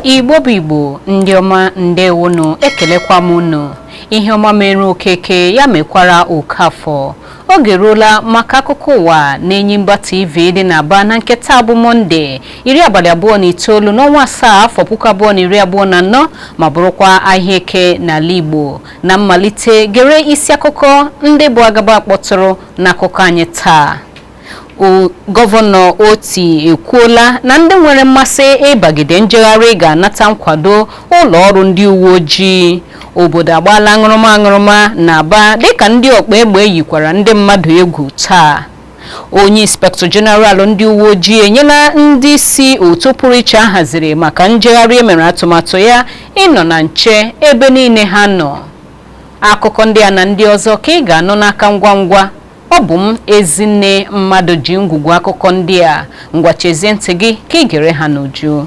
Igbo bụ Igbo, ndị ọma, ndewonu. Ekelekwa m unu. Ihe ọma mere Okeke, ya mekwara Okafọ. Oge eruola maka akụkọ ụwa na Enyimba TV dị n'Aba na nke taa bụ Mọnde, 29 n'ọnwa 7, afọ 2024, ma bụrụkwa ahịa Eke n'ala Igbo. Na mmalite, gere isi akụkọ ndị bụ agaba kpọtụrụ n'akụkọ anyị taa. Gọvanọ Otti ekwuola na ndị nwere mmasị ịbagide njegharị ga-anata nkwado ụlọ ọrụ ndị uwe ojii. Obodo agbaala aṅụrụma aṅụrụma na Aba dịka ndị ọkpa egbe yikwara ndị mmadụ egwu taa. Onye Inspector General ndị uwe ojii enyela ndị isi otu pụrụ iche a haziri maka njegharị emere atụmatụ ya ịnọ na nche ebe niile ha nọ. Akụkọ ndị a na ndị ọzọ ka ị ga-anụ n'aka ngwa ngwa. Ọ bụ m, Ezinne Mmadụ, ji ngwugwu akụkọ ndị a. Ngwa, chezie ntị gị ka ị gere ha n'uju.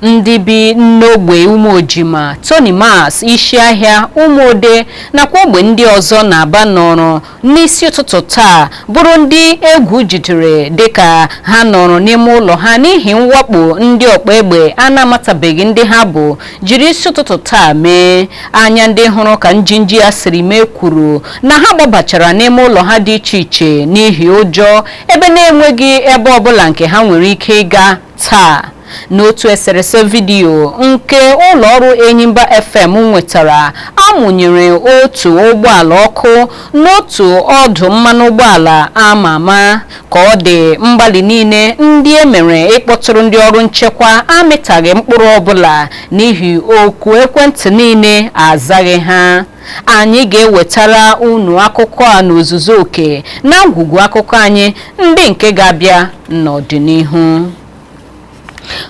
Ndị bi n'ogbe Ụmụojima, Tony Mas, isi ahịa Ụmụode nakwa ogbe ndị ọzọ na-aba nọrọ n'isi ụtụtụ taa bụrụ ndị egwu jidere dịka ha nọrọ n'ime ụlọ ha n'ihi mwakpo ndị ọkpa egbe a na-amatabeghị ndị ha bụ jiri isi ụtụtụ taa mee. Anya ndị hụrụ ka njinji ya siri mee kwuru na ha gbabachara n'ime ụlọ ha dị iche iche n'ihi ụjọ, ebe na-enweghị ebe ọbụla nke ha nwere ike ịga taa. N'otu eserese vidiyo nke ụlọ ọrụ Enyimba FM nwetara, amụnyere otu ụgbọala ọkụ n'otu ọdụ mmanụ ụgbọala ama ama. Ka ọ dị, mgbalị niile ndị e mere ịkpọtụrụ ndị ọrụ nchekwa amịtaghị mkpụrụ ọbụla n'ihi oku ekwentị niile azaghị ha. Anyị ga-ewetara unu akụkọ a n'ozuzu oke na ngwugwu akụkọ anyị ndị nke ga-abịa n'ọdịnihu.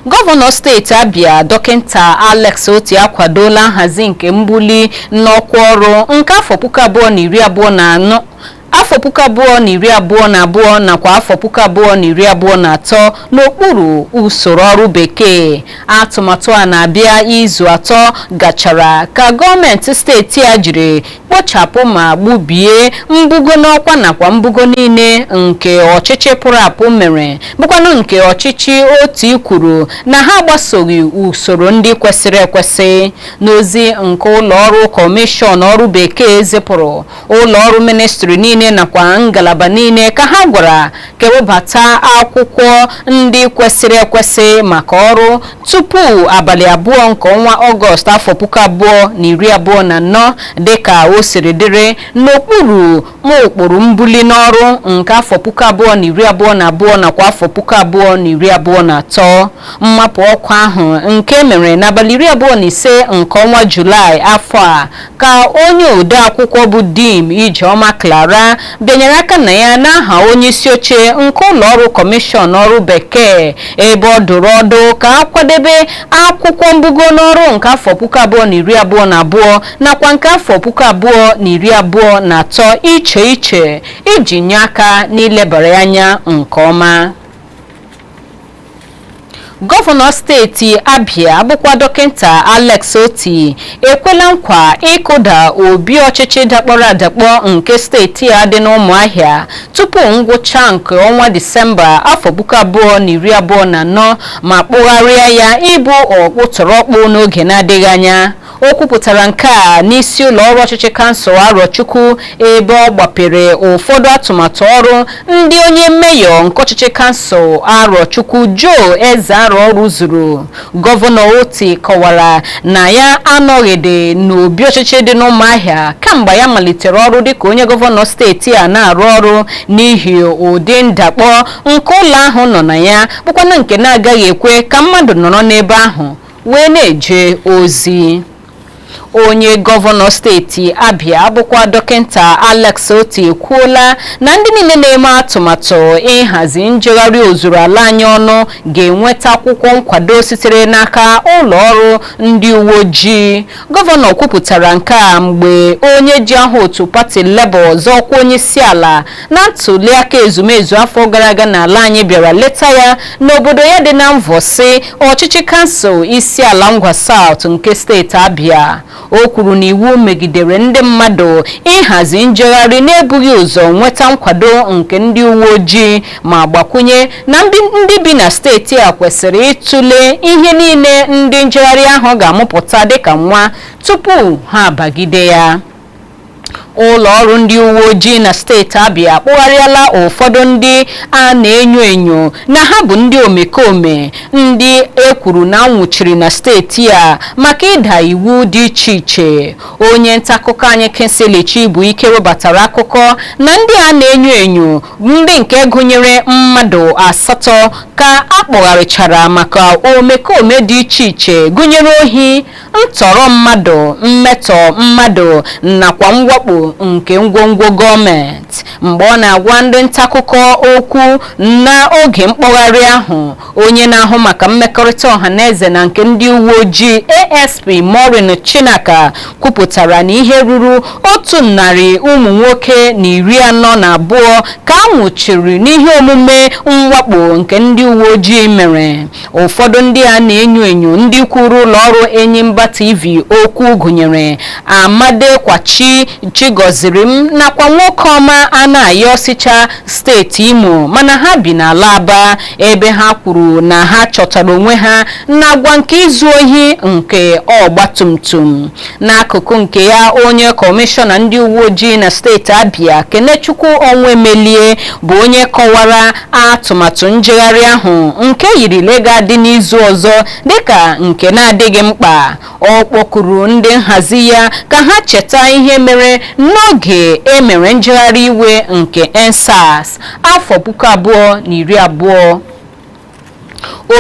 Gọvanọ steeti Abia, Dọkịta Alex Otti, akwadola nhazi nke mbuli n'ọkwa ọrụ nke afọ 2024, afọ 2022 nakwa afọ 2023 n'okpuru usoro ọrụ bekee. Atụmatụ a na-abịa izu 3 gachara ka gọọmenti steeti a jiri kpochapụ ma gbubie mbugo n'ọkwa nakwa mbugo niile nke ọchịchị pụrụ apụ mere, bụkwanụ nke ọchịchị Otti kwuru na ha agbasoghị usoro ndị kwesịrị ekwesị. N'ozi nke ụlọ ọrụ kọmishọn ọrụ bekee zipụrụ ụlọ ọrụ ministri niile nakwa ngalaba niile ka ha gwara ka ewebata akwụkwọ ndị kwesịrị ekwesị maka ọrụ tupu abalị 2 nke ọnwa Ọgọst, afọ 2024, dịka o siri dịrị n'okpuru ụkpụrụ mbuli n'ọrụ nke afọ 2022 nakwa afọ 2023. Mmapụ ọkwa ahụ nke mere n'abalị 25 nke ọnwa Julaị afọ a ka onye ode akwụkwọ bụ Dim Ijeọma Clara bịanyere aka na ya n'aha onye isi oche nke ụlọ ọrụ kọmishọn ọrụ bekee, ebe ọ dụrụ ọdụ ka akwadebe akwụkwọ mbugo n'ọrụ nke afọ 2022 nakwa nke afọ 2023 iche iche iji nye aka n'ilebara anya nke ọma. Gọvanọ steeti Abia bụkwa Dọkịta Alex Otti ekwela nkwa ịkụda obi ọchịchị dakpọrọ adakpọ nke steeti a dị n'Ụmụahịa tupu ngwụcha nke ọnwa Disemba, afọ 2024, ma kpụgharịa ya ịbụ ọkpụtọrọkpụ n'oge na-adịghị anya. O kwupụtara nke a n'isi ụlọ ọrụ ọchịchị kansụl Arọchukwu, ebe ọ gbapere ụfọdụ atụmatụ ọrụ ndị onye meyọ nke ọchịchị kansụl Arọchukwu, Joe Eze Arọ, rụzuru. Gọvanọ Otti kọwara na ya anọghịdị n'obi ọchịchị dị n'Ụmụahịa kamgbe ya malitere ọrụ dịka onye gọvanọ steeti a na-arụ ọrụ n'ihi ụdị ndakpọ nke ụlọ ahụ nọ na ya, bụkwanụ nke na-agaghị ekwe ka mmadụ nọrọ n'ebe ahụ wee na-eje ozi. Onye gọvanọ steeti Abia bụkwa Dọkịta Alex Otti ekwuola na ndị niile na-eme atụmatụ ịhazi njegharị ozuru ala anyị ọnụ ga-enweta akwụkwọ nkwado sitere n'aka ụlọ ọrụ ndị uwe ojii. Gọvanọ kwupụtara nke a mgbe onye ji aha otu pati Labour zọọkwa onye isi ala na ntụliaka ezumezu afọ gara aga n'ala anyị bịara leta ya n'obodo ya dị na Nvosi, ọchịchị kansụl Isi Ala Ngwa South nke steeti Abia. A o kwuru na iwu megidere ndị mmadụ ịhazi njegharị na-ebughị ụzọ nweta nkwado nke ndị uwe ojii, ma gbakwunye na ndị bi na steeti a kwesịrị ịtụle ihe niile ndị njegharị ahụ ga-amụpụta dịka nwa tupu ha abagide ya. Ụlọ ọrụ ndị uwe ojii na steeti Abịa akpụgharịala ụfọdụ ndị a na-enyo enyo na ha bụ ndị omekome, ndị e kwuru na anwụchiri na steeti a maka ịda iwu dị iche iche. Onye nta akụkọ anyị Kingsley Chibuike webatara akụkọ na ndị a na-enyo enyo, ndị nke gụnyere mmadụ asatọ, ka a kpọgharịchara maka omekome dị iche iche, gụnyere ohi, ntọrọ mmadụ, mmetọ mmadụ nakwa mwakpo nke ngwongwo gọọmenti. Mgbe ọ na-agwa ndị nta akụkọ okwu n'oge mkpọgharị ahụ, onye na-ahụ maka mmekọrịta ọha na eze na nke ndị uwe ojii, ASP Maureen Chinaka, kwupụtara na ihe ruru 142 ụmụ nwoke ka a nwụchiri n'ihe omume mwakpo nke ndị uwe ojii mere. Ụfọdụ ndị a na-enyo enyo ndị kwuru ụlọ ọrụ Enyimba TV okwu gụnyere Amade Kwachi Chigoziri m nakwa nwoke ọma Anayo sicha steeti Imo, mana ha bi n'ala Aba, ebe ha kwuru na ha chọtara onwe ha n'agwa nke izu ohi nke ọgbatumtum. N'akụkụ nke ya, onye kọmishọna ndị uwe ojii na steeti Abia, Kenechukwu Onwemelie, bụ onye kọwara atụmatụ njegharị ahụ nke yiri ga-adị n'izu ọzọ dịka nke na-adịghị mkpa. Ọ kpọkuru ndị nhazi ya ka ha cheta ihe mere n'oge e mere njegharị iwe nke EndSARS afọ 2020.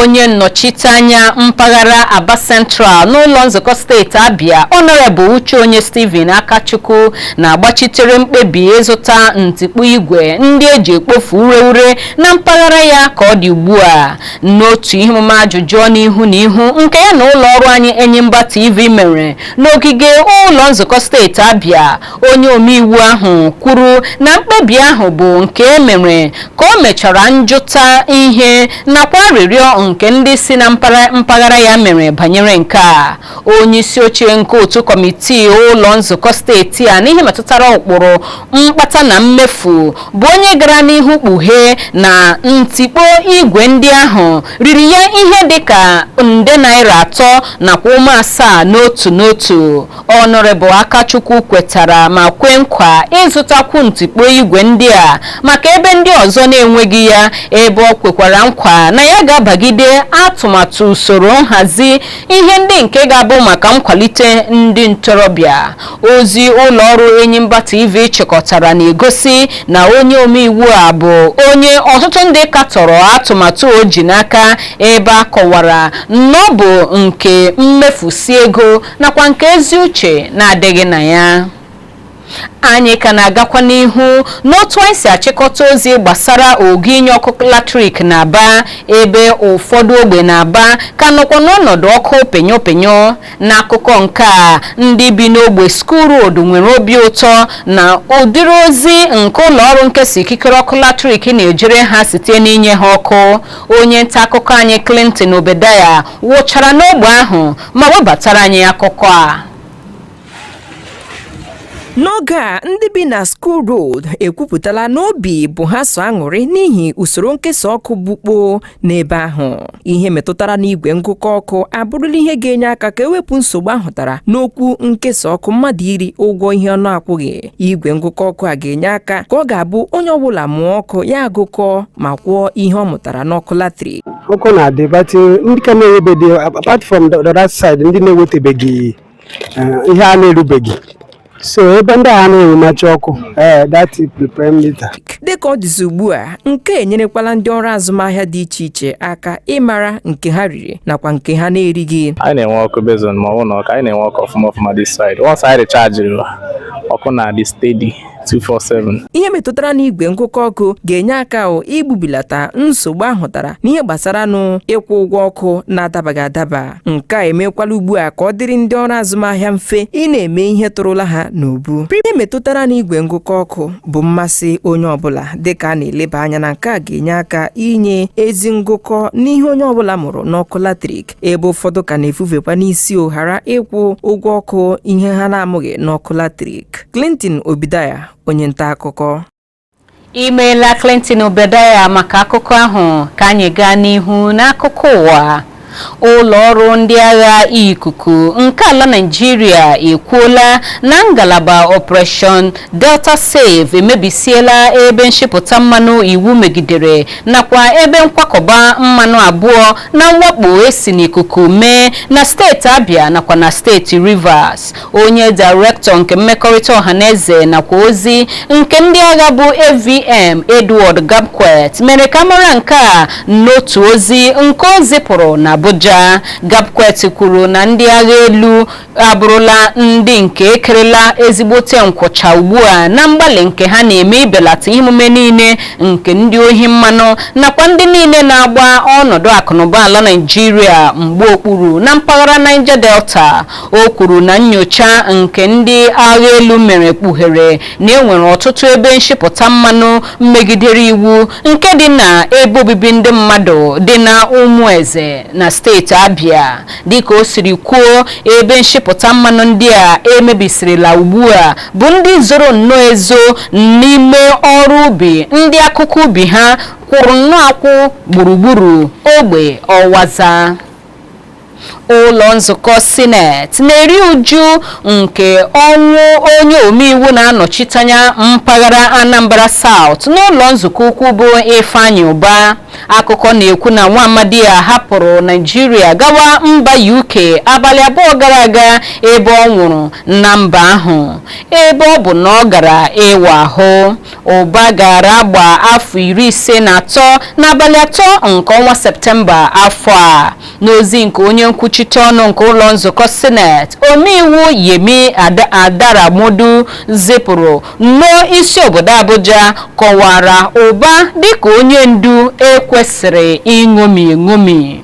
Onye nnọchiteanya mpaghara Aba Central n'ụlọ nzukọ steeti Abia, Honorable Uche Onye Steven Akachukwu, na-agbachitere mkpebi ịzụta ntikpu igwe ndị eji ekpofu ureure na mpaghara ya ka ọ dị ugbu a. N'otu ihe omume ajụjụ ọnụ ihu na ihu nke ya na ụlọ ọrụ anyị Enyimba TV mere n'ogige ụlọ nzukọ steeti Abia, onye omeiwu ahụ kwuru na mkpebi ahụ bụ nke e mere ka o mechara njụta ihe nakwa arịrịọ nke ndị si na mpaghara ya mere banyere nke a. Onye isi oche nke otu kọmitii ụlọ nzukọ steeti a n'ihe metụtara ụkpụrụ mkpata na mmefu bụ onye gara n'ihu kpughee na ntikpo igwe ndị ahụ riri ya ihe dịka nde naira 3.7 n'otu n'otu. Honorable Akachukwu kwetara ma kwe nkwa ịzụtakwu ntikpo igwe ndị a maka ebe ndị ọzọ na-enweghị ya, ebe ọ kwekwara nkwa na ya ga-abagide atụmatụ usoro nhazi ihe ndị nke ga-abụ maka nkwalite ndị ntorobịa. Ozi ụlọ ọrụ Enyimba TV chịkọtara na-egosi na onye omeiwu a bụ onye ọtụtụ ndị katọrọ atụmatụ o ji n'aka, ebe a kọwara na ọ bụ nke mmefusi ego nakwa nke ezi uche na-adịghị na ya. Anyị ka na-agakwa n'ihu n'otu anyị si achịkọta ozi gbasara ogo inye ọkụ latrik na-aba, ebe ụfọdụ ogbe na-aba ka nọkwa n'ọnọdụ ọkụ penyo penyo. N'akụkọ nke a, ndị bi n'ogbe School Road nwere obi ụtọ na ụdịrị ozi nke ụlọ ọrụ nkesa ikikere ọkụ latrik na-ejere ha site n'inye ha ọkụ. Onye nta akụkọ anyị Clinton Obedaya wụchara n'ogbe ahụ ma webatara anyị akụkọ a. N'oge a, ndị bi na School Road ekwupụtala na obi bụ ha so aṅụrị n'ihi usoro nkesa ọkụ bụ kpoo n'ebe ahụ. Ihe metụtara n'igwe ngụkọ ọkụ abụrụla ihe ga-enye aka ka ewepụ nsogbu ahụtara n'okwu nkesa ọkụ, mmadụ iri ụgwọ ihe ọnụ akwụghị. Igwe ngụkọ ọkụ a ga-enye aka ka ọ ga-abụ onye ọbụla mụọ ọkụ ya agụkọ ma kwụọ ihe ọ mụtara n'ọkụ latrik. Ọkụ na-adị, but ndị ka na-enwebeghị, apart from the other side, ndị na-ewetebeghị ihe a na-erubeghị, so ebe ndị a na-enwemachi ọkụ, ee, that prepaid meter. Dịka ọ dịzi ugbu a, nke enyerekwala ndị ọrụ azụmahịa dị iche iche aka ịmara nke ha riri nakwa nke ha na-erighị. Anyị na-enwe ọkụ based on ma ọ bụ na ọkụ, anyị na-enwe ọkụ ọfụma ọfụma this side. Once anyị recharge, ọkụ na-adị steady. 247. Ihe metụtara n'igwe ngụkọ ọkụ ga-enye aka o igbubilata nsogbu ahụtara n'ihe gbasara nụ ịkwụ ụgwọ ọkụ na-adabaghị adaba. Nke a emekwala ugbu a ka ọ dịrị ndị ọrụ azụmahịa mfe ị na-eme ihe tụrụla ha n'ubu. Ihe metụtara n'igwe ngụkọ ọkụ bụ mmasị onye ọbụla, dịka a na-eleba anya na nke a ga-enye aka inye ezi ngụkọ n'ihe onye ọbụla mụrụ n'ọkụ latrik, ebe ụfọdụ ka na-efufekwa n'isi ghara ịkwụ ụgwọ ọkụ ihe ha na-amụghị n'ọkụ latrik. Clinton Obidaya, onye nta akụkọ. Imeela, Clinton Obedaya, maka akụkọ ahụ. Ka anyị gaa n'ihu n'akụkọ ụwa. Ụlọ ọrụ ndị agha ikuku nke ala Naịjirịa ekwuola na ngalaba Operation Delta Safe emebisiela ebe nshipụta mmanụ iwu megidere nakwa ebe nkwakọba mmanụ abụọ na mwakpo esi n'ikuku mee na steeti Abia nakwa na steeti Rivers. Onye dairektọ nke mmekọrịta ọhaneze nakwa ozi nke ndị agha bụ AVM Edward Gabkwet mere ka mara nke a n'otu ozi nke o zipụrụ na Abuja. Gabkwet kwuru na ndị agha elu abụrụla ndị nke ekerela ezigbote nkwụcha ugbu a na mgbalị nke ha na-eme ibelata ihe omume niile nke ndị ohi mmanụ nakwa ndị niile na-agba ọnọdụ akụnụba ala Naịjirịa mgbe okpuru na mpaghara Niger Delta. O kwuru na nyocha nke ndị agha elu mere kpughere na enwere ọtụtụ ebe nshipụta mmanụ megidere iwu nke dị na ebe obibi ndị mmadụ dị na Ụmụeze na steeti Abia. Dịka o siri kwuo, ebe nshipụta mmanụ ndị a emebisirila ugbu a bụ ndị zoro nnọọ ezo n'ime ọrụ ubi ndị akụkụ ubi ha kwụrụ nnọọ akwụ gburugburu ogbe ọwaza. Ụlọ nzukọ Sineti na-eri uju nke ọnwụ onye omeiwu na-anọchite anya mpaghara Anambra South n'ụlọ nzukọ ukwu bụ Ifeanyi Ụba. Akụkọ na-ekwu na nwa amadi a hapụrụ Naijiria gawa mba UK abalị 2 gara aga, ebe ọ nwụrụ na mba ahụ, ebe ọ bụ na ọ gara ịwa ahụ. Ụba gara agba afọ 53 n'abalị 3 nke ọnwa Septemba afọ a. N'ozi nke onye nkwuchite ọnụ nke ụlọ nzukọ Sineti, omeiwu Yemi Adaramodu zipụrụ n'isi obodo Abuja, kọwara Ụba dịka onye ndu ekwesịrị ịṅomi eṅomi.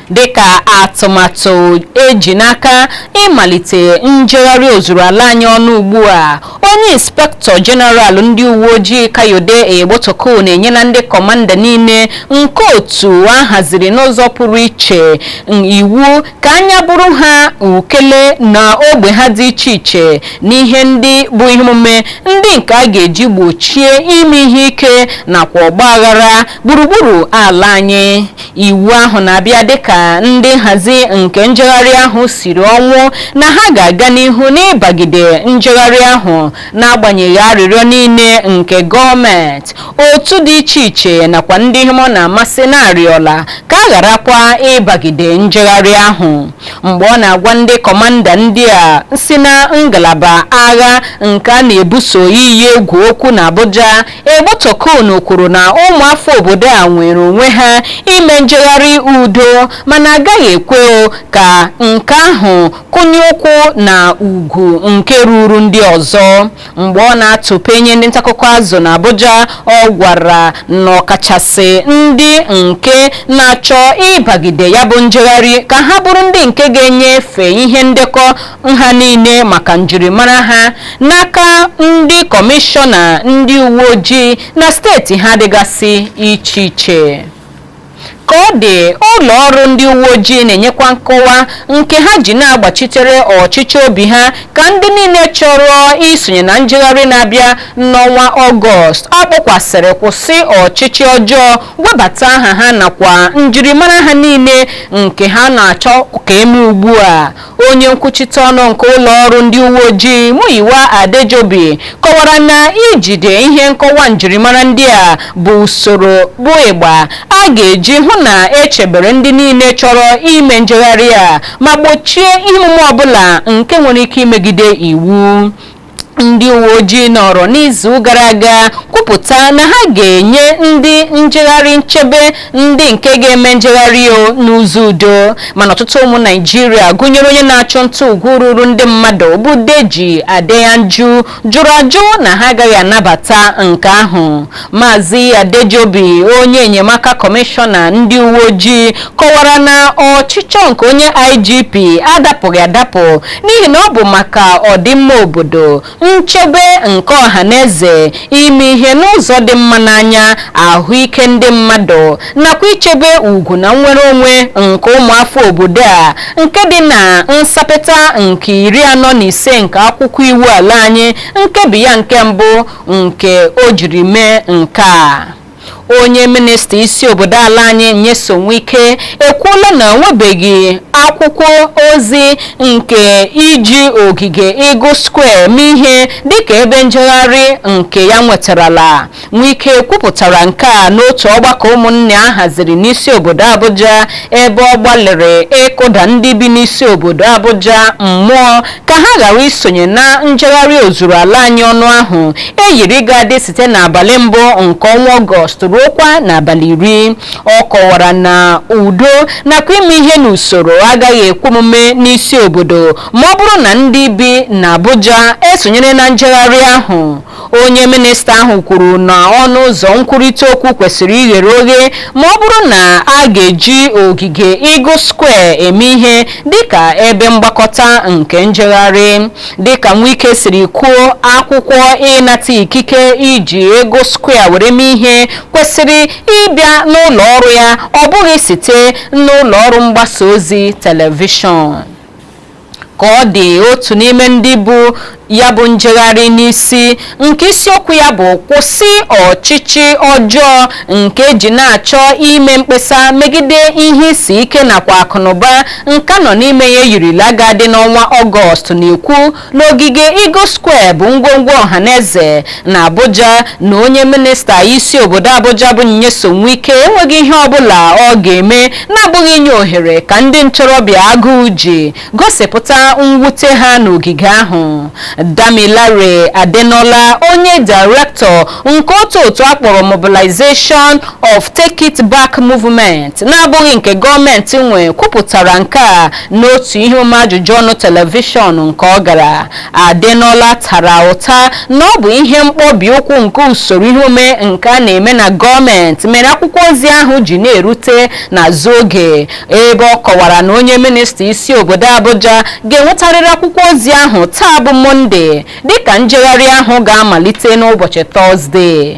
Dịka atụmatụ eji n'aka ịmalite njegharị ozuru ala anyị ọnụ ugbu a, onye inspektọ jeneral ndị uwe ojii Kayode Egbotoko na-enyela ndị kọmanda niile nke otu a haziri n'ụzọ pụrụ iche iwu ka anya bụrụ ha ukele na ogbe ha dị iche iche n'ihe ndị bụ ihe omume ndị nke a ga-eji gbochie ime ihe ike nakwa ọgba aghara gburugburu ala anyị. Iwu ahụ na-abịa dịka ndị nhazi nke njegharị ahụ siri ọnwụ na ha ga-aga n'ihu n'ịbagide njegharị ahụ n'agbanyeghị arịrịọ niile nke gọọmenti, otu dị iche iche nakwa ndị ihe ọ na-amasị na-arịọla ka a gharakwa ịbagide njegharị ahụ. Mgbe ọ na-agwa ndị kọmanda ndị a si na ngalaba agha nke a na-ebuso iyi egwu okwu na Abuja, Egbotokun kwuru na ụmụafọ obodo a nwere onwe ha ime njegharị udo, mana agaghị ekwe ka nke ahụ kụnye ụkwụ na ugwu nke ruru ndị ọzọ. Mgbe ọ na-atụpenye ndị ntaakụkọ azụ na Abuja, ọ gwara na ọkachasị ndị nke na-achọ ịbagide ya bụ njegharị ka ha bụrụ ndị nke ga-enyefe ihe ndekọ nha niile maka njirimara ha n'aka ndị kọmishọna ndị uwe ojii na steeti ha dịgasị iche iche. Ka ọ dị, ụlọ ọrụ ndị uwe ojii na-enyekwa nkọwa nke ha ji na-agbachitere ọchịchị obi ha ka ndị niile chọrọ isonye na njegharị na-abịa n'ọnwa Ọgọst akpọkwasịrị kwụsị ọchịchị ọjọọ webata aha ha nakwa njirimara ha niile nke ha na-achọ ka eme ugbu a. Onye nkwuchite ọnụ nke ụlọ ọrụ ndị uwe ojii, Muyiwa Adejobi, kọwara na ijide ihe nkọwa njirimara ndị a bụ usoro bụ ịgba a ga-eji hụ na echebere ndị niile chọrọ ime njegharị a ma gbochie ihe omume ọbụla nke nwere ike imegide iwu. Ndị uwe ojii nọrọ n'izu gara aga kwupụta na ha ga-enye ndị njegharị nchebe ndị nke ga-eme njegharị o n'ụzọ udo, mana ọtụtụ ụmụ Naijiria, gụnyere onye na-achụ nta ugwu ruru ndị mmadụ bụ Deji Adeyanju, jụrụ ajụ na ha agaghị anabata nke ahụ. Maazị Adejobi, onye enyemaka kọmishọna ndị uwe ojii, kọwara na ọchịchọ nke onye IGP adapụghị adapụ n'ihi na ọ bụ maka ọdịmma obodo, nchebe nke ọha na eze, ime ihe n'ụzọ dị mma n'anya, ahụike ndị mmadụ nakwa ichebe ugwu na nnwere onwe nke ụmụafọ obodo a, nke dị na nsapịta nke 45 nke akwụkwọ iwu ala anyị, nkebi ya nke mbụ, nke o jiri mee nke a. Onye minista isi obodo ala anyị, Nyesom Wike, ekwuola na onwebeghị akwụkwọ ozi nke iji ogige Eagle Square mee ihe dịka ebe njegharị nke ya nwetarala. Wike kwupụtara nke a n'otu ọgbakọ ụmụnne a haziri n'isi obodo Abuja, ebe ọ gbalịrị ịkụda ndị bi n'isi obodo Abuja mmụọ ka ha ghara isonye na njegharị ozuru ala anyị ọnụ ahụ eyiri ga-adị site n'abalị mbụ nke ọnwa Ọgọst ruokwa n'abalị 10. Ọ kọwara na udo nakwa ime ihe n'usoro agaghị ekwe omume n'isi obodo ma ọ bụrụ na ndị bi n'Abuja esonyere na njegharị ahụ. Onye minista ahụ kwuru na ọnụ ụzọ nkwurịta okwu kwesịrị ighere oghe ma ọ bụrụ na a ga-eji ogige Eagle Square eme ihe dịka ebe mgbakọta nke njegharị. Dịka Wike siri kwuo, akwụkwọ ịnata ikike iji Eagle Square were mee ihe kwesịrị ịbịa n'ụlọ ọrụ ya, ọ bụghị site n'ụlọ ọrụ mgbasa ozi telivishọn. Ka ọ dị, otu n'ime ndị bụ ya bụ njegharị n'isi, nke isiokwu ya bụ "Kwụsị ọchịchị ọjọọ", nke ji na-achọ ime mkpesa megide ihe isi ike nakwa akụnụba nka nọ n'ime ya, eyirila ga-adị n'ọnwa Ọgọst, na-ekwu n'ogige Eagle Square bụ ngwongwo ọhaneze na Abuja, na onye minista isi obodo Abuja bụ Nyesom Wike enweghị ihe ọbụla ọ ga-eme na-abụghị inye ohere ka ndị ntorobịa agụụ ji gosipụta mwute ha n'ogige ahụ. Damilare Adenola, onye dairektọ nke otu otu akpọrọ Mobilization of Take It Back Movement na-abụghị nke gọọmenti nwe, kwupụtara nke a n'otu ihe omume ajụjụ ọnụ telivishọn nke ọ gara. Adenola tara ụta na ọ bụ ihe mkpọbi ụkwụ nke usoro ihe omume nke a na-eme na gọọmenti mere akwụkwọ ozi ahụ ji na-erute n'azụ oge, ebe ọ kọwara na onye minista isi obodo Abuja ga-enwetarịrị akwụkwọ ozi ahụ taa bụ Mọnde, dịka njegharị ahụ ga-amalite n'ụbọchị Tọzdee.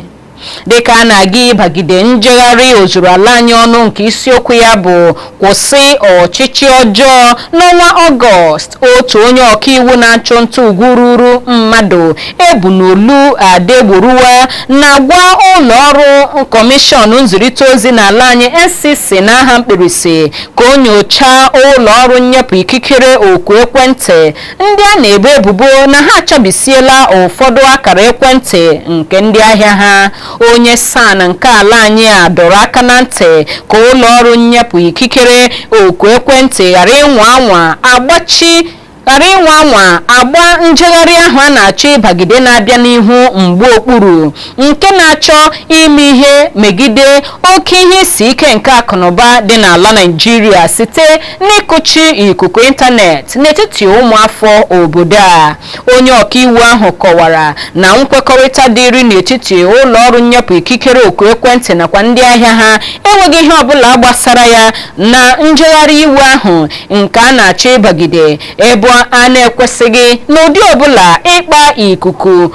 Dịka a na-aga ịbagide njegharị ozuru ala anyị ọnụ nke isiokwu ya bụ "Kwụsị ọchịchị ọjọọ" n'ọnwa Ọgọst, otu onye ọkaiwu na-achụ nta ugwu ruru mmadụ, Ebunolu Adegboruwa, na-agwa ụlọ ọrụ kọmishọn nzirịta ozi n'ala anyị, NCC n'aha mkpirisi, ka o nyochaa ụlọ ọrụ nnyepụ ikikere oku ekwentị ndị a na-ebo ebubo na ha achabisiela ụfọdụ akara ekwentị nke ndị ahịa ha. Onye SAN nke ala anyị a dọrọ aka na ntị ka ụlọ ọrụ nnyepụ ikikere oku ekwentị ghara ịnwa anwa agbachi, ghara ịnwa anwa agba njegharị ahụ a na-achọ ịbagide na-abịa n'ihu mgbe okpuru, nke na-achọ ime ihe megide oke ihe isi ike nke akụnụba dị n'ala Naịjirịa site n'ịkụchi ikuku ịntanetị n'etiti ụmụafọ obodo a. Onye ọkaiwu ahụ kọwara na nkwekọrịta dịrị n'etiti ụlọ ọrụ nnyepụ ikikere oku ekwentị nakwa ndị ahịa ha enweghị ihe ọbụla gbasara ya na njegharị iwu ahụ nke a na-achọ ịbagide, ebe a na-ekwesịghị n'ụdị ọbụla ịkpa ikuku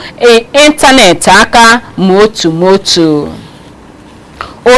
ịntanetị aka ma otu ma otu.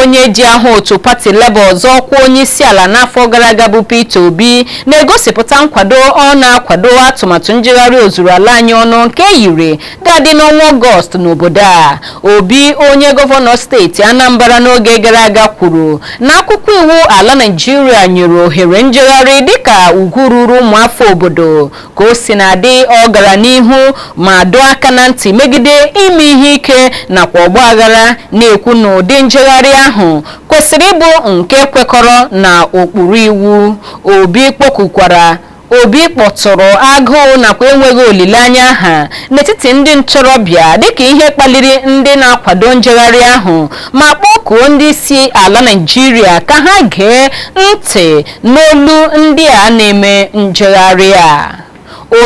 Onye ji aha otu pati Labour ọzọ kwa onye isi ala n'afọ gara aga bụ Peter Obi na-egosipụta nkwado ọ na-akwado atụmatụ njegharị ozuru ala anyị ọnụ nke yiri ga-adị n'ọnwa Ọgọst n'obodo a. Obi, onye gọvanọ steeti Anambra n'oge gara aga, kwuru na akwụkwọ iwu ala Naịjirịa nyere ohere njegharị dịka ugwu ruru ụmụafọ obodo. Ka o si na-adị, ọ gara n'ihu ma dọọ aka na ntị megide ime ihe ike nakwa ọgba aghara, na-ekwu na ụdị njegharị ahụ kwesịrị ịbụ nke kwekọrọ na ụkpụrụ iwu. Obi kpọkukwara Obi kpọtụrụ agụụ nakwa enweghị olileanya aha n'etiti ndị ntorobịa dịka ihe kpaliri ndị na-akwado njegharị ahụ, ma kpọkuo ndị isi ala Naịjirịa ka ha gee ntị n'olu ndị a na-eme njegharị a.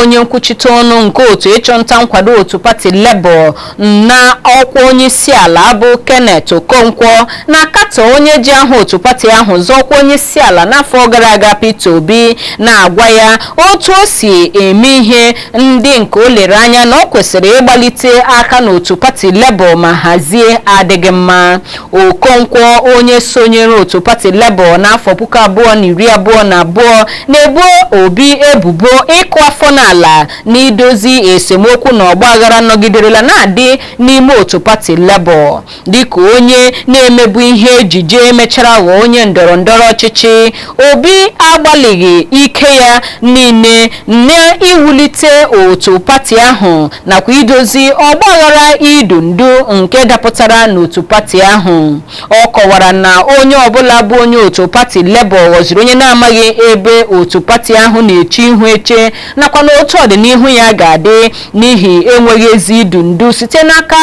Onye nkwuchite ọnụ nke otu ịchọnta nkwado otu pati Labour na ọkwa onye isi ala bụ Kenneth Okonkwo na-akatọ onye ji aha otu pati ahụ zọọkwa onye isi ala n'afọ gara aga, Peter Obi, na-agwa ya otu o si eme ihe ndị nke o lere anya na ọ kwesịrị ịgbalite aka n'otu pati Labour ma hazie adịghị mma. Okonkwo, onye sonyere otu pati Labour n'afọ 2022, na-ebo Obi ebubo ịkụ afọ n'ala n'idozi esemokwu na ọgbaghara nọgiderela na-adị n'ime otu pati Labour. Dịka onye na-emebu ihe ejije mechara ghọọ onye ndọrọ ndọrọ ọchịchị, Obi agbalịghị ike ya niile n'iwulite otu pati ahụ nakwa idozi ọgbaghara idu ndu nke dapụtara n'otu pati ahụ. Ọ kọwara na onye ọbụla bụ onye otu pati Labour ghọziri onye na-amaghị ebe otu pati ahụ na-eche ihu eche nakwa na otu ọdịnihu ya ga-adị n'ihi enweghị ezi idu ndu site n'aka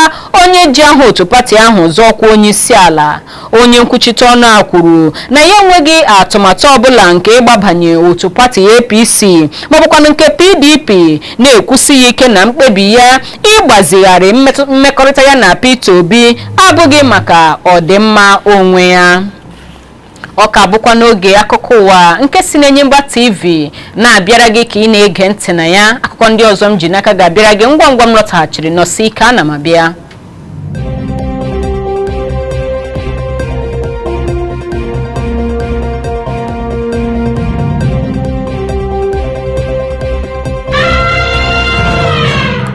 onye ji aha otu pati ahụ zọọkwa onye isi ala. Onye nkwuchite ọnụ a kwuru na ya enweghị atụmatụ ọbụla nke ịgbabanye otu pati APC maọbụkwanụ nke PDP, na-ekwusi ya ike na mkpebi ya ịgbazigharị mmekọrịta ya na Peter Obi abụghị maka ọdịmma onwe ya. Ọ ka bụkwa n'oge akụkọ ụwa nke si n'Enyimba TV na-abịara gị ka ị na-ege ntị na ya. Akụkọ ndị ọzọ m ji n'aka ga-abịara gị ngwa ngwa m lọtaghachiri. Nọsi ike, ana m abịa.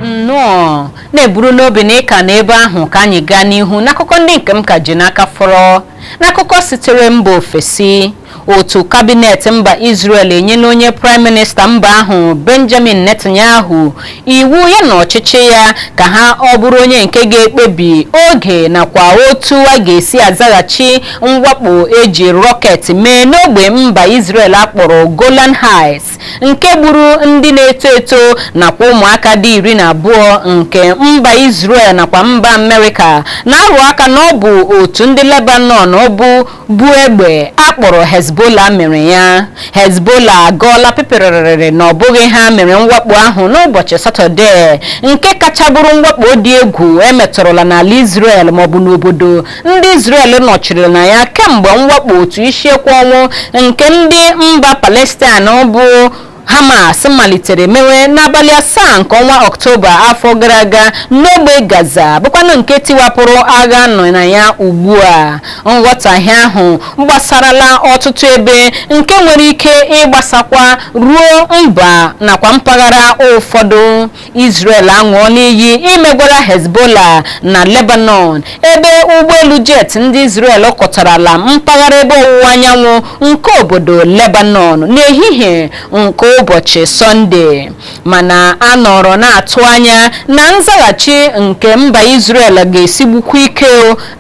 Nnọọ na-eburu n'obi na ịka n'ebe ahụ ka anyị gaa n'ihu n'akụkọ ndị nke m ka ji n'aka fọrọ. N'akụkọ sitere mba ofesi, otu kabinet mba Israel enyela onye praịm minista mba ahụ, Benjamin Netanyahu, iwu ya na ọchịchị ya ka ha ọ bụrụ onye nke ga-ekpebi oge nakwa otu a ga-esi azaghachi mwakpo eji rọket mee n'ogbe mba Israel akpọrọ Golan Heights, nke gburu ndị na-eto eto nakwa ụmụaka dị 12, nke mba Israel nakwa mba Amerịka na-arụ aka na ọ bụ otu ndị Lebanon bụ egbe akpọrọ Hezbollah mere ya. Hezbollah agọọla pịpịrịrịrị na ọ bụghị ha mere mwakpo ahụ n'ụbọchị Satọde, nke kacha bụrụ mwakpo dị egwu emetụrụla n'ala Israel maọbụ n'obodo ndị Israel nọchiri na ya kemgbe mwakpo otu isiekwu ọnwụ nke ndị mba Palestine bụ Hamas malitere mewe n'abalị 7 nke ọnwa Ọktoba afọ gara aga n'ogbe Gaza, bụkwanụ nke tiwapụrụ agha nọ na ya ugbu a. Nghọtahie ahụ gbasarala ọtụtụ ebe, nke nwere ike ịgbasakwa ruo mba nakwa mpaghara ụfọdụ. Israel aṅụọla iyi imegwara Hezbollah na Lebanon, ebe ụgbọelu jet ndị Israel kọtarala mpaghara ebe ọwụwa anyanwụ nke obodo Lebanon n'ehihie nke ụbọchị Sọnde. Mana a nọrọ na-atụ anya na nzaghachi nke mba Israel ga-esigbukwa ike,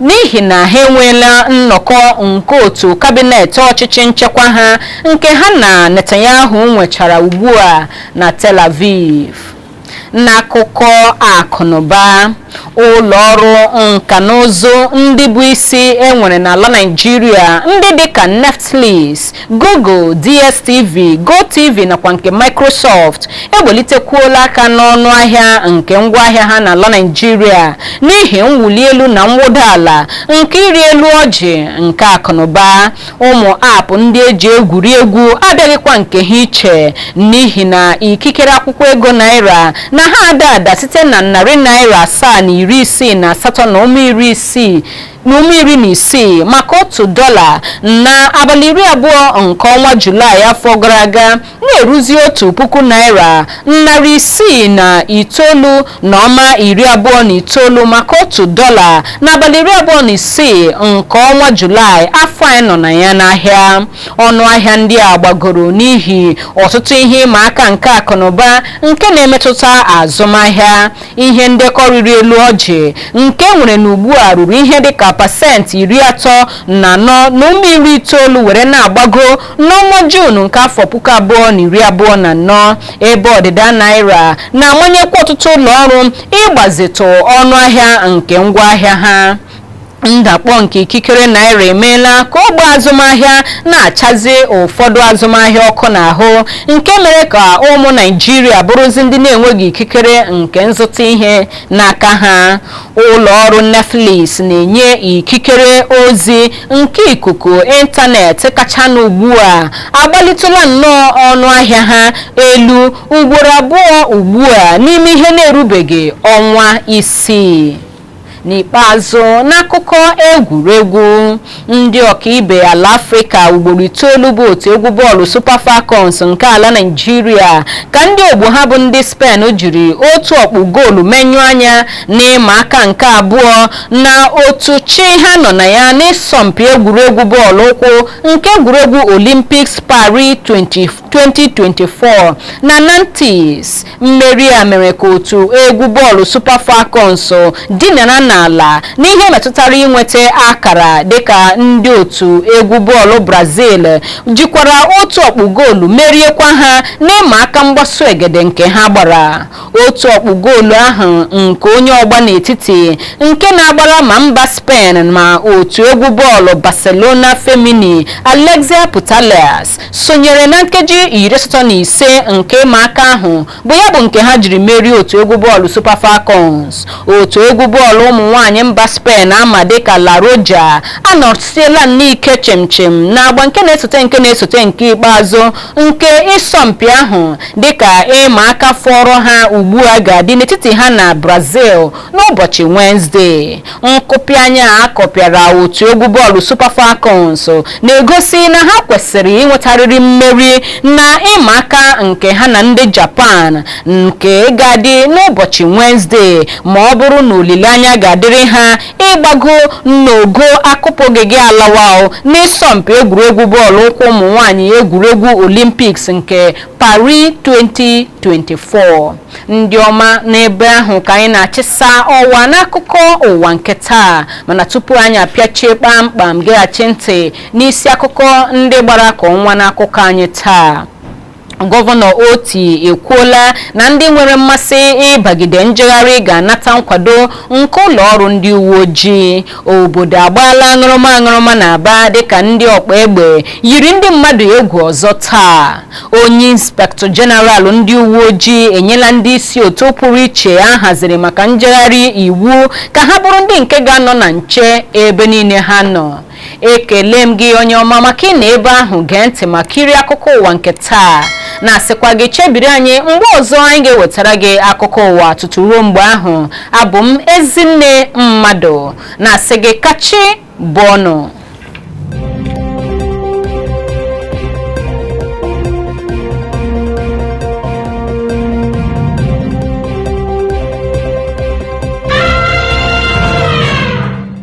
n'ihi na ha enweela nnọkọ nke otu kabinet ọchịchị nchekwa ha nke ha na Netanyahu nwechara ugbu a na Tel Aviv. N'akụkọ akụnụba, ụlọ ọrụ nka na ụzụ ndị bụ isi enwere n'ala Naịjirịa, ndị dịka Netflix, Google, DSTV, GoTV nakwa nke Microsoft, ewelitekwuola aka n'ọnụ ahịa nke ngwaahịa ha n'ala Naịjirịa n'ihi mwuli elu na mwụda ala nke ịrị elu ọjị nke akụnụba. Ụmụ aapụ ndị eji egwuri egwu abịaghịkwa nke ha iche, n'ihi na ikikere akwụkwọ ego naira na ha ada ada site na ₦768 na ụmụ 60 maka $1 na abalị 20 nke ọnwa Julaị afọ gara aga, na-eruzi ₦1,609 na ọma 29 maka $1 n'abalị 26 nke ọnwa Julaị afọ anyị nọ na ya. N'ahịa, ọnụ ahịa ndị a gbagoro n'ihi ọtụtụ ihe ịma aka nke akụnụba nke na-emetụta azụmahịa. Ihe ndekọ riri elu ọjị nke nwere n'ugbu a ruru ihe dịka sikwa pasentị 34.90 were na-agbago n'ọnwa Juun nke afọ 2024, ebe ọdịda naira na-amanyekwa ọtụtụ ụlọ ọrụ ịgbazitụ ọnụ ahịa nke ngwaahịa ha. Ndakpọ nke ikikere naira emeela ka ogbe azụmahịa na-achazi ụfọdụ azụmahịa ọkụ n'ahụ, nke mere ka ụmụ Naịjirịa bụrụzi ndị na-enweghị ikikere nke nzụta ihe n'aka ha. Ụlọ ọrụ Netflix na-enye ikikere ozi nke ikuku ịntanetị kachanụ ugbu a agbalitụla nnọọ ọnụ ahịa ha elu ugboro abụọ ugbu a n'ime ihe na-erubeghị ọnwa 6. N'ikpeazụ, n'akụkọ egwuregwu, ndị ọkaibe ala Afrịka ugboro 9 bụ otu egwu bọọlụ Super Falcons nke ala Naịjirịa ka ndị ogbo ha bụ ndị Spen jiri otu ọkpụ goolu menyụ anya n'ịma aka nke abụọ na otu chi ha nọ na ya n'ịsọmpi egwuregwu bọọlụ ụkwụ nke egwuregwu Olympics Paris 2024 na Nantes. Mmeri a mere ka otu egwu bọọlụ Super Falcons dinara n'ala n'ihe metụtara inweta akara, dịka ndị otu egwu bọọlụ Brazil jikwara otu ọkpụ goolu meriekwa ha n'ịma aka mgbaso egede nke ha gbara. Otu ọkpụ goolu ahụ nke onye ọgba n'etiti nke na-agbara ma mba Spain ma otu egwu bọọlụ Barcelona Femini, Alexia Putellas, sonyere na nkeji 85 nke ịma aka ahụ bụ ya bụ nke ha jiri merie otu egwu bọọlụ Super Falcons. Otu egwu bọọlụ ụmụ nwaanyị mba Spain ama dịka La Roja anọsiela n'ike chimchim n'agba nke na-esote nke na-esote nke ikpeazụ nke ịsọmpi ahụ, dịka ịma aka fọrọ ha ugbu a ga-adị n'etiti ha na Brazil n'ụbọchị Wenezdee. Nkụpị anya a kọpịara otu egwu bọọlụ Super Falcons na-egosi na ha kwesịrị inwetarịrị mmeri na ịma aka nke ha na ndị Japan nke ga-adị n'ụbọchị Wenezdee, ma ọ bụrụ na olileanya ga-adịrị ha ịgbago n'ogo akụpụghị gị alawa n'ịsọmpi egwuregwu bọọlụ ụkwụ ụmụ nwanyị egwuregwu Olympics nke Paris 2024. Ndị ọma, n'ebe ahụ ka anyị na-achịsa ọwa n'akụkọ ụwa nke taa, mana tupu anyị apịachie kpamkpam, geghachi ntị n'isi akụkọ ndị gbara ka ọnwa n'akụkọ anyị taa. Gọvanọ Oti ekwuola na ndị nwere mmasị ịbagide njegharị ga-anata nkwado nke ụlọ ọrụ ndị uwe ojii. Obodo agbaala aṅụrụma aṅụrụma na Aba dịka ndị ọkpa egbe yiri ndị mmadụ egwu ọzọ taa. Onye inspektọ jeneral ndị uwe ojii enyela ndị isi otu pụrụ iche a haziri maka njegharị iwu ka ha bụrụ ndị nke ga-anọ na nche ebe niile ha nọ. Ekele m gị, onye ọma, maka ị na ebe ahụ gee ntị ma kirie akụkọ ụwa nke taa, na-asịkwa gị chebiri anyị mgbe ọzọ anyị ga-ewetara gị akụkọ ụwa. Tutu ruo mgbe ahụ, abụ m Ezinne Mmadụ, na-asị gị kachi bọọnụ.